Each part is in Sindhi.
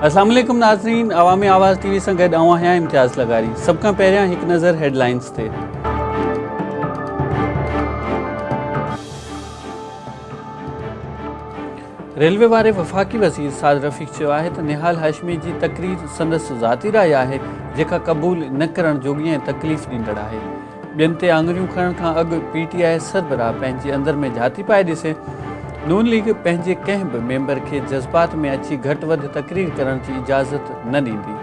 اسلام عليڪم ناظرين عوامي آواز ٽي وي سان گڏ آئون آهيان امتياز لغاري سڀ کان پهريان هڪ نظر هيڊلائنز تي ريلوي واري وفاقي وزير سعد رفيق چيو آهي ته نهال هاشمي جي تقرير سندس ذاتي راء آهي جيڪا قبول نه ڪرڻ جوڳي ۽ تڪليف ڏيندڙ آهي. ٻين تي آڱريون کڻڻ کان اڳ پي ٽي آء سربراهه پنهنجي اندر ۾ جهاتي پائي ڏسي. نون ليگ پنهنجي ڪنهن به ميمبر کي جذبات ۾ اچي گهٽ وڌ تقرير ڪرڻ جي اجازت نه ڏيندي.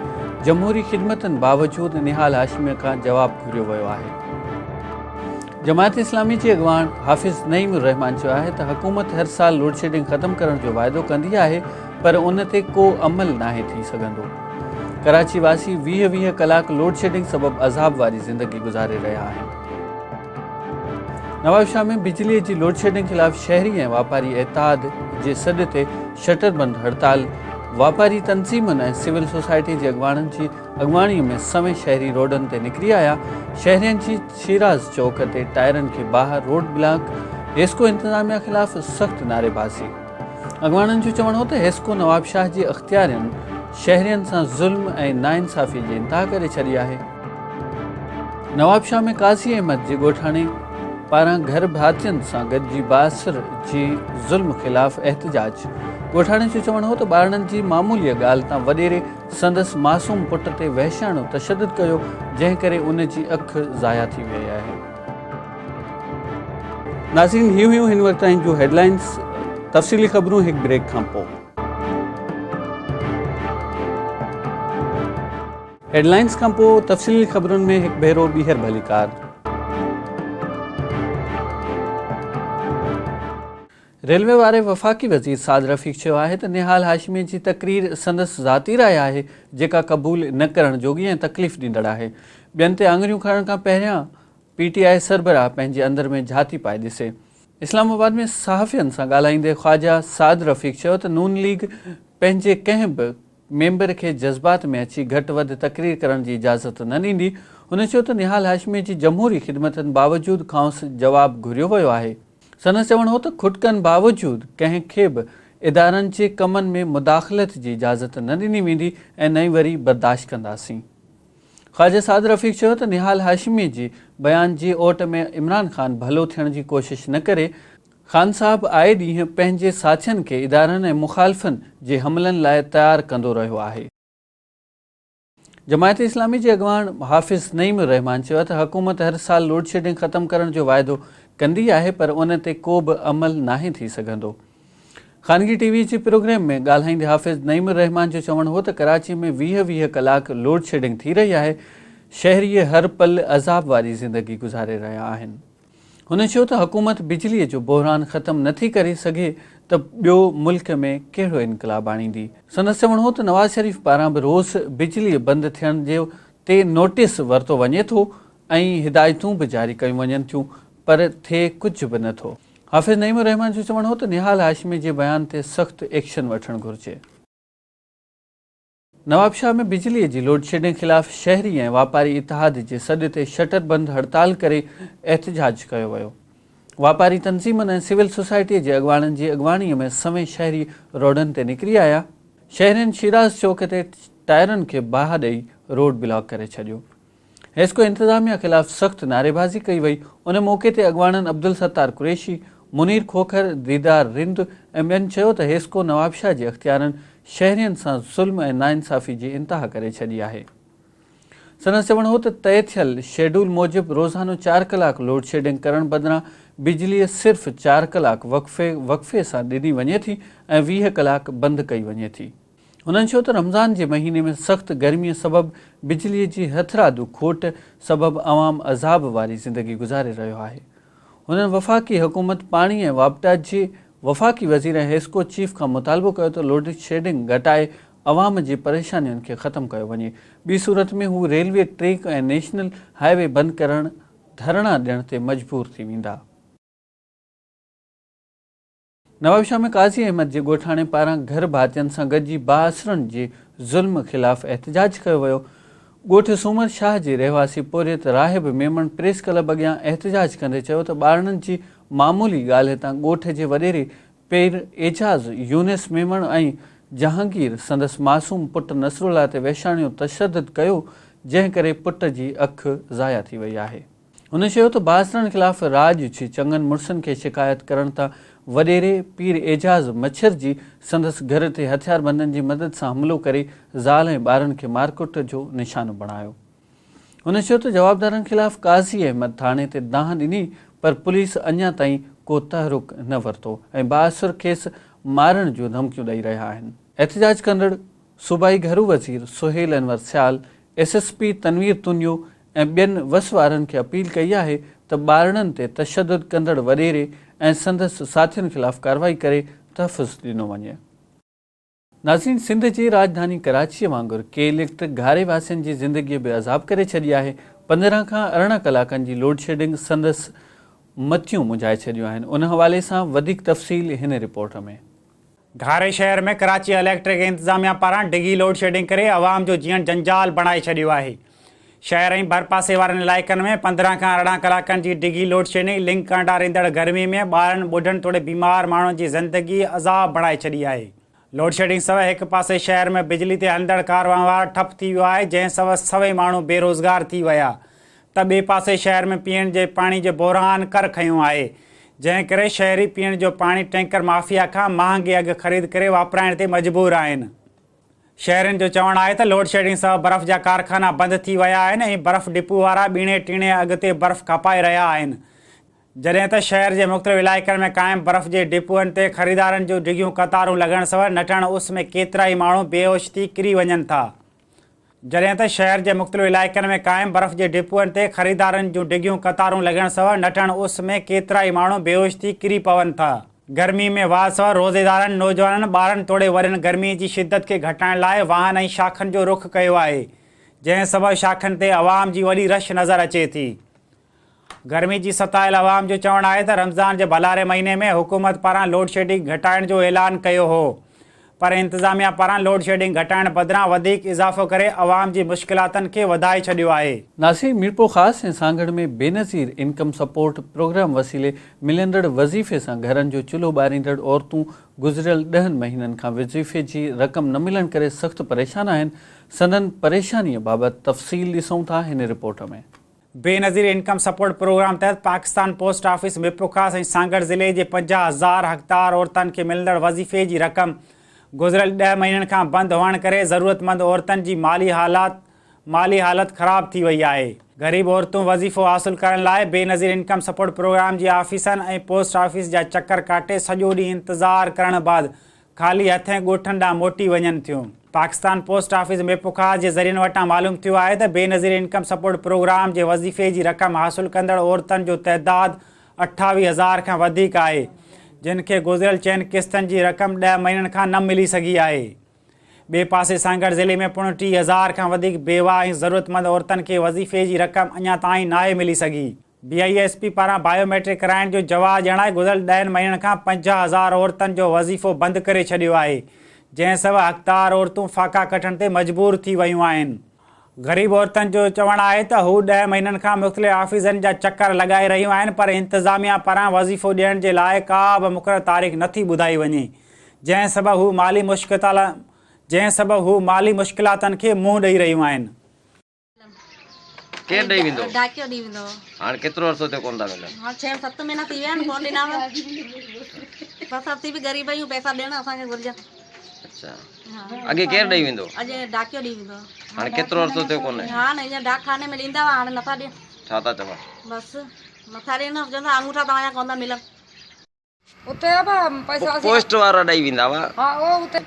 جمهوري خدمتن باوجود نهال هاشمي کان جواب گهريو ويو آهي. جماعت اسلامي جي اڳواڻ حافظ نعيم الرحمان چيو آهي ته حڪومت هر سال لوڊشيڊنگ ختم ڪرڻ جو واعدو ڪندي آهي پر ان تي ڪو عمل ناهي ٿي سگهندو. ڪراچي واسي 20 20 ڪلاڪ لوڊشيڊنگ سبب عذاب واري زندگي گذاري رهيا آهن. نوابشاهه ۾ بجلي جي لوڊشيڊنگ خلاف شهري ۽ واپاري اتحاد جي سڏ تي شٽر بند هڙتال، واپاري تنظيمن ۽ سول سوسائٽي جي اڳواڻن جي اڳواڻي ۾ سوين شهري روڊن تي نڪري آيا، شهرين جي شيراز چوڪ تي ٽائرن کي باهه، روڊ بلاڪ، حيسڪو انتظاميا خلاف سخت نعريبازي. اڳواڻن جو چوڻ هو ته حيسڪو نوابشاهه جي اختيارين شهرين سان ظلم ۽ ناانصافي جي انتها ڪري ڇڏي آهي. نوابشاهه ۾ قاضي احمد جي ڳوٺاڻي پاران گهر ڀاتين سان گڏجي بااثر جي ظلم خلاف احتجاج، ڳوٺاڻي جو چوڻ هو ته ٻارڙن جي معموليء ڳالهه تان وڏيري سندس معصوم پٽ تي وحشياڻو تشدد ڪيو جنهن ڪري ان جي اک ضايع ٿي وئي آهي. ناظرين هي هيون هن وقت تائين جون هيڊلائنز تفصيلي خبرون هڪ بريڪ کان پوء. هيڊلائنز کان پوء تفصيلي خبرن ۾ هڪ ڀيرو ٻيهر ڀليڪار. ريلوي واري وفاقي وزير سعد رفيق چيو آهي ته نهال هاشمي جي تقرير سندس ذاتي راء آهي جيڪا قبول نه ڪرڻ جوڳي ۽ تڪليف ڏيندڙ آهي، ٻين تي آڱريون کڻڻ کان پهريان پي ٽي آء سربراهه پنهنجي اندر ۾ جهاتي پائي ڏسي. اسلام آباد ۾ صحافين سان ڳالهائيندي خواجه سعد رفيق چيو ته نون ليگ پنهنجي ڪنهن به ميمبر کي جذبات ۾ اچي گهٽ وڌ تقرير ڪرڻ جي اجازت نه ڏيندي، هن چيو ته نهال هاشمي جي جمهوري خدمتن باوجود کانئس جواب گهريو ويو آهي. سندس چوڻ هو ته کٽڪن باوجود ڪنهن کي به ادارن جي ڪمن ۾ مداخلت جي اجازت نه ڏني ويندي ۽ نه ئي وري برداشت ڪنداسين. خواجه سعد رفيق چيو ته نهال هاشمي جي بيان جي اوٽ ۾ عمران خان ڀلو ٿيڻ جي ڪوشش نه ڪري، خان صاحب آئي ڏينهن پنهنجي ساٿين کي ادارن ۽ مخالفن جي حملن لاء تيار ڪندو رهيو آهي. جماعت اسلامي جي اڳواڻ حافظ نعيم الرحمان چيو ته حڪومت هر سال لوڊشيڊنگ ختم ڪرڻ جو واعدو ڪندي آهي پر ان تي ڪو به عمل ناهي ٿي سگهندو. خانگي ٽي وي جي پروگرام ۾ ڳالهائيندي حافظ نعيم الرحمان جو چوڻ هو ته ڪراچي ۾ 20 20 ڪلاڪ لوڊشيڊنگ ٿي رهي آهي، شهري هر پل عذاب واري زندگي گذاري رهيا آهن. هن چيو ته حڪومت بجلي جو بحران ختم نه ٿي ڪري سگهي ته ٻيو ملڪ ۾ ڪهڙو انقلاب آڻيندي. سندس چوڻ هو ته نواز شريف پاران به روز بجلي بند ٿيڻ جي تي نوٽيس ورتو وڃي ٿو ۽ هدايتون به جاري ڪيون وڃن ٿيون پر ٿئي ڪجهه به نه ٿو. حافظ نعيم الرحمان جو چوڻ هو ته نهال هاشمي جي بيان تي سخت ايڪشن وٺڻ گهرجي. نوابشاهه ۾ بجلي جي لوڊشيڊنگ خلاف شهري ۽ واپاري اتحاد جي سڏ تي شٽر بند هڙتال ڪري احتجاج ڪيو ويو. واپاري تنظيمن ۽ سول سوسائٽي جي اڳواڻن جي اڳواڻي ۾ سوين شهري روڊن تي نڪري آيا. شهرين شيراز چوڪ تي ٽائرن کي باهه ڏئي روڊ بلاڪ ڪري ڇڏيو. حيسڪو انتظاميا خلاف سخت نعريبازي ڪئي وئي، ان موقعي تي اڳواڻن عبدالستار قريشي، منير کوکر، ديدار رند ۽ ٻين چيو ته حيسڪو نوابشاهه جي اختيارن شهرين سان ظلم ۽ ناانصافي جي انتها ڪري ڇڏي آهي. سندس چوڻ هو ته طئي ٿيل شيڊول موجب روزانو چار ڪلاڪ لوڊشيڊنگ ڪرڻ بدران بجلي صرف چار ڪلاڪ وقفي وقفي سان ڏني وڃي ٿي ۽ 20 ڪلاڪ بند ڪئي وڃي ٿي. هنن چيو ته رمضان جي مهيني ۾ سخت گرمي سبب بجلي جي هٿرادو کوٽ سبب عوام عذاب واري زندگي گذاري رهيو آهي. هنن وفاقي حڪومت پاڻي ۽ واپڊا جي وفاقي وزير ۽ حيسڪو چيف کان مطالبو ڪيو ته لوڊشيڊنگ گهٽائي عوام جي پريشانين کي ختم ڪيو وڃي ٻي صورت ۾ هو railway track ۽ national high V بند ڪرڻ ڌرڻا ڏيڻ تي مجبور ٿي ويندا. نوابشاهه ۾ قاضي احمد جي ڳوٺاڻي پاران گهر ڀاتين سان گڏجي بااثرن جي ظلم خلاف احتجاج ڪيو ويو. ڳوٺ سومر شاهه جي رهواسي پورهيت راهب ميمڻ پريس ڪلب اڳيان احتجاج ڪندي چيو ته ٻارڙن جي معمولي ڳالهه تان ڳوٺ جي وڏيري پير اعجاز يونس ميمڻ ۽ جهانگير سندس معصوم پٽ نصرالله تي وحشاڻيو تشدد ڪيو، جنهن ڪري پٽ جي اک ضايع ٿي وئي آهي. هن چيو ته بااثرن خلاف راڄ جي چڱن مڙسن کي شڪايت ڪرڻ تان وڏيري پير اعجاز مڇر جي سندس گهر تي هٿياربندن جي مدد سان حملو ڪري زال ۽ ٻارن کي مارڪٽ جو نشانو بڻايو. هن چيو ته جوابدارن خلاف قاضي احمد ٿاڻي تي دانهن ڏني پر پوليس اڃا تائين ڪو تحرڪ نه ورتو ۽ بااثر کيس مارڻ جون ڌمڪيون ڏئي رهيا آهن. احتجاج ڪندڙ صوبائي گهرو وزير Sohail Anwar Sial, S S P Tanveer Tunio ۽ ٻين وس وارن کي اپيل ڪئي آهي ته ٻارڙن تي تشدد ڪندڙ وڏيري ۽ سندس ساٿين خلاف ڪارروائي ڪري تحفظ ڏنو وڃي. ناظرين سنڌ جي راڄڌاني ڪراچيء وانگر ڪي اليڪٽرڪ گهاري واسين جي زندگي به عذاب ڪري ڇڏي آهي، 15 کان 18 ڪلاڪن جي لوڊشيڊنگ سندس متيون منجهائي ڇڏيون آهن، ان حوالي سان وڌيڪ تفصيل هن رپورٽ ۾. گهاري شهر ۾ ڪراچي اليڪٽرڪ انتظاميا پاران ڊگهي لوڊشيڊنگ ڪري عوام جو جيئڻ جنجال بڻائي ڇڏيو آهي. شهر ۽ ڀرپاسي وارن علائقن ۾ 15 کان 18 ڪلاڪن جي ڊگهي لوڊشيڊنگ لنگ ڪانڊاريندڙ گرمي ۾ ٻارن، ٻڍن توڙي بيمار ماڻهن جي زندگي عذاب بڻائي ڇڏي آهي. لوڊشيڊنگ سبب هڪ پاسي شهر ۾ بجلي تي هلندڙ ڪاروهنوار ٺپ ٿي ويو آهي جنهن سبب سوين ماڻهو بيروزگار ٿي ويا ته ٻئي پاسي شهر ۾ پيئڻ جي پاڻي جي بحران ڪر کنيو آهي، جنهن ڪري شهري پيئڻ جو پاڻي ٽينڪر مافيا کان مهانگي اگهه خريد ڪري واپرائڻ تي مجبور آهن. شهرين جو چوڻ آهي ته لوڊشيڊنگ سبب برف جا ڪارخانا بند ٿي ويا آهن ۽ برف ڊپو وارا ٻيڻي ٽيڻي اگهه تي برف کپائي رهيا آهن، جڏهن ته شهر جي مختلف علائقن ۾ قائم برف جي ڊپوئن تي خريدارن جون ڊگهيون قطارون لڳڻ سبب نٽهڻ اس ۾ ڪيترائي ماڻهو بيهوش ٿي ڪري وڃن ٿا. جڏهن ته شهر جي مختلف علائقن ۾ قائم برف جي ڊپوئن تي خريدارن جون ڊگهيون قطارون لڳڻ سبب نٽهڻ اس ۾ ڪيترائي ماڻهو بيهوش ٿي ڪري پون ٿا. گرمي ۾ واڌ سبب روزيدارن، نوجوانن، ٻارن توڙي وڏن گرمي جي شدت کي گهٽائڻ لاء واهن ۽ شاخن جو رخ ڪيو آهي، جنهن سبب شاخن تي عوام جي وڏي رش نظر اچي ٿي. گرمي جي ستايل عوام جو چوڻ آهي ته رمضان جي ڀلاري مهيني ۾ حڪومت پاران لوڊشيڊنگ گهٽائڻ جو اعلان ڪيو هو پر انتظاميا پاران لوڊشيڊنگ گهٽائڻ بدران وڌيڪ اضافو ڪري عوام جي مشڪلاتن کي وڌائي ڇڏيو آهي. Nasir Mirpurkhas ۽ Sanghar ۾ Benazir income support programme وسيلي ملندڙ وظيفي سان گهرن جو چلهو ٻاريندڙ عورتون گذريل ڏهن مهينن کان وظيفي جي رقم نه ملڻ ڪري سخت پريشان آهن، سندن پريشاني بابت تفصيل ڏسون ٿا هن report ۾. Benazir income support programme تحت پاڪستان پوسٽ آفيس ميرپورخاص ۽ سانگهڙ ضلعي جي 50 هزار حقدار عورتن کي ملندڙ وظيفي جي رقم گذريل ڏهه مهينن کان بند هئڻ ڪري ضرورتمند عورتن جي مالي حالات مالي حالت خراب ٿي وئي آهي. غريب عورتون وظيفو حاصل ڪرڻ لاء بينظير انڪم سپورٽ پروگرام جي آفيسن ۽ پوسٽ آفيس جا چڪر ڪاٽي سڄو ڏينهن انتظار ڪرڻ بعد خالي هٿين ڳوٺن ڏانهن موٽي وڃن ٿيون. پاڪستان پوسٽ آفيس ميرپورخاص جي ذريعن وٽان معلوم ٿيو آهي ته بينظير انڪم سپورٽ پروگرام جي وظيفي جي رقم حاصل ڪندڙ عورتن جو تعداد 28 هزار کان وڌيڪ آهي جن کي گذريل چئن قسطن جي رقم ڏهه مهينن کان نه ملي سگهي آهي. ٻئي پاسي سانگهڙ ضلعي ۾ پڻ 30 هزار کان وڌيڪ بيواهه ۽ ضرورتمند عورتن کي وظيفي جي رقم اڃا تائين ناهي ملي سگهي. بي I S P پاران بايو ميٽرڪ ڪرائڻ جو جواز ڄاڻائي گذريل ڏهن مهينن کان 50 هزار عورتن جو وظيفو بند ڪري ڇڏيو آهي، جنهن سبب حقدار عورتون فاقا ڪٽڻ تي مجبور ٿي ويون آهن. غريب عورتن جو چوڻ آهي ته هو ڏهه مهينن کان مختلف آفيسن جا چڪر لڳائي رهيون آهن پر انتظاميا پاران وظيفو ڏيڻ جي لاء ڪا به مقرر تاريخ نٿي ٻڌائي وڃي جنهن سبب هو مالي جنهن سبب هو مالي مشڪلاتن کي منهن ڏئي رهيون آهن. ڪير ڏئي ويندو؟ ڊاڪيو ڏئي ويندو. هاڻ ڪيترو عرصو ٿيو ڪونه ٿا ملن؟ هاڻ ڇهه ست مهينا ٿي ويا آهن ڪونه ڏنا هئا. بس اسين به غريب آهيون پئسا ڏيڻ اسان کي گهرجن. اڇا اڳي ڪير ڏئي ويندو؟ اڄ ڊاڪيو ڏئي ويندو. هاڻ ڪيترو عرصو ٿيو ڪونه؟ هاڻ هينئر ڊاڪ خاني ۾ ڏيندا هئا هاڻ نٿا ڏين. ڇا ٿا چون؟ بس نٿا ڏين چون ٿا آڱوٺا توهان جا ڪونه ٿا ملن. اتي ابا پئسا اسين پوسٽ وارا ڏئي ويندا هئا. ها او اتي.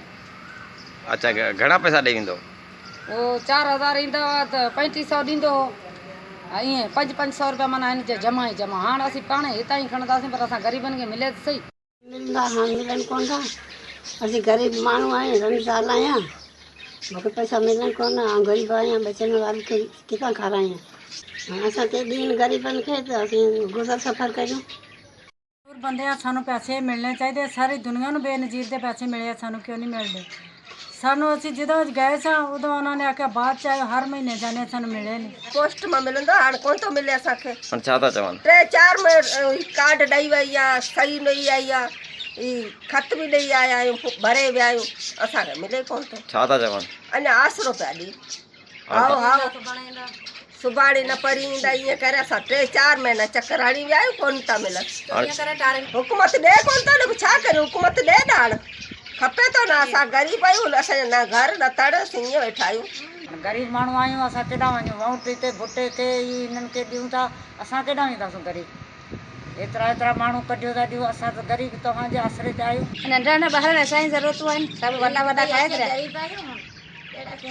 اڇا گهڻا پئسا ڏئي ويندو هو؟ او 4000 ايندا هئا ته پنجٽيهه سئو ڏيندو هو ائين پنج پنج سئو روپيا معنيٰ هن جا جمع ئي جمع هاڻ اسين پاڻ هتان ئي کڻنداسين پر اسان غريبن کي ملي ته سهي. ملندا هاڻ ملن ڪونه ٿا اسين غريب ماڻهو آهيون رن زال آهيان مونکي پئسا ملن ڪونه آئون غريب آهيان ٻچن وارن کي ڪٿان کارايان اسان کي ڏين غريبن کي ته اسين گذر سفر ڪريون. ਮਜ਼ਦੂਰ ਬੰਦੇ ਆ, ਸਾਨੂੰ ਪੈਸੇ ਮਿਲਣੇ ਚਾਹੀਦੇ। ਸਾਰੀ ਦੁਨੀਆ ਨੂੰ ਬੇਨਜ਼ੀਰ ਦੇ ਪੈਸੇ ਮਿਲੇ ਆ, ਸਾਨੂੰ ਕਿਉਂ ਨਹੀਂ ਮਿਲਦੇ? ਸਾਨੂੰ ਅਸੀਂ ਜਦੋਂ ਗਏ ਸਾਂ ਉਦੋਂ ਉਹਨਾਂ ਨੇ ਆਖਿਆ ਬਾਅਦ ਚ ਆਇਓ, ਹਰ ਮਹੀਨੇ ਜਾਂਦੇ, ਸਾਨੂੰ ਮਿਲੇ ਨਹੀਂ। پوسٽ مان ملندو آ، هاڻي ڪونه ٿو ملي اسان کي. هاڻ ڇا ٿا چون؟ ٽي چار ۾ ڪارڊ ڏئي وئي آ، صحيح نه آئي آ، هي خط به ڏئي آيا آهيون ڀري ويا آهيون اسان کي ملي ڪونه ٿو. ڇا ٿا چون؟ اڃا آسرو پيا ڏين. هائو هائو سڀاڻي نه پرين ايندا ائين ڪري اسان ٽي چار مهينا چڪر هڻي ويا آهيون ڪونه ٿا ملن. حڪومت ڏي ڪونه ٿو نه ڇا ڪريون حڪومت ڏي نه هاڻ کپي ٿو نه اسان غريب آهيون اسان جو نه گهر نه تڙ اسين ائين ويٺا آهيون. غريب ماڻهو آهيون اسان ڪيڏانهن وڃون وونٽ هتي ڀٽي کي هي هنن کي ڏيون ٿا اسان ڪيڏانهن وينداسون غريب ايترا ايترا ماڻهو ڪڍيو ٿا ڏيون اسان ته غريب توهان جي آسري تي آهيون. ننڍڙا ننڍڙا ٻارن اسان جي ضرورتون آهن سڀ وڏا وڏا کائي ڇڏيا.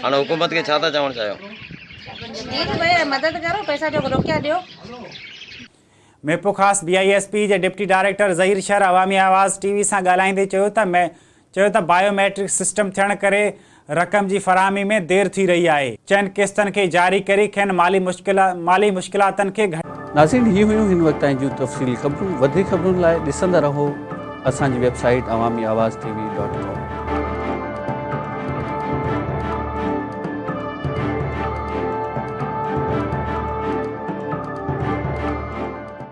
هاڻي حڪومت کي ڇا ٿا چوڻ چاهيو؟ جي ته ڀئي مدد ڪرو پئسا جو روڪيا ڏيو. ميرپورخاص بي I S P جي ڊپٽي ڊائريڪٽر ظهير شر عوامي آواز ٽي وي سان ڳالهائيندي چيو ته چيو ته بايو ميٽرڪ سسٽم ٿيڻ ڪري رقم جي فراهمي ۾ دير ٿي رهي آهي، چئن قسطن کي جاري ڪري کين مالي مالي مشڪلاتن کي گهٽ. ناظرين هي هيون هن وقت تائين جون تفصيلي خبرون وڌيڪ خبرن لاء ڏسندا رهو اسان جي website Awami Awaz T V dot com.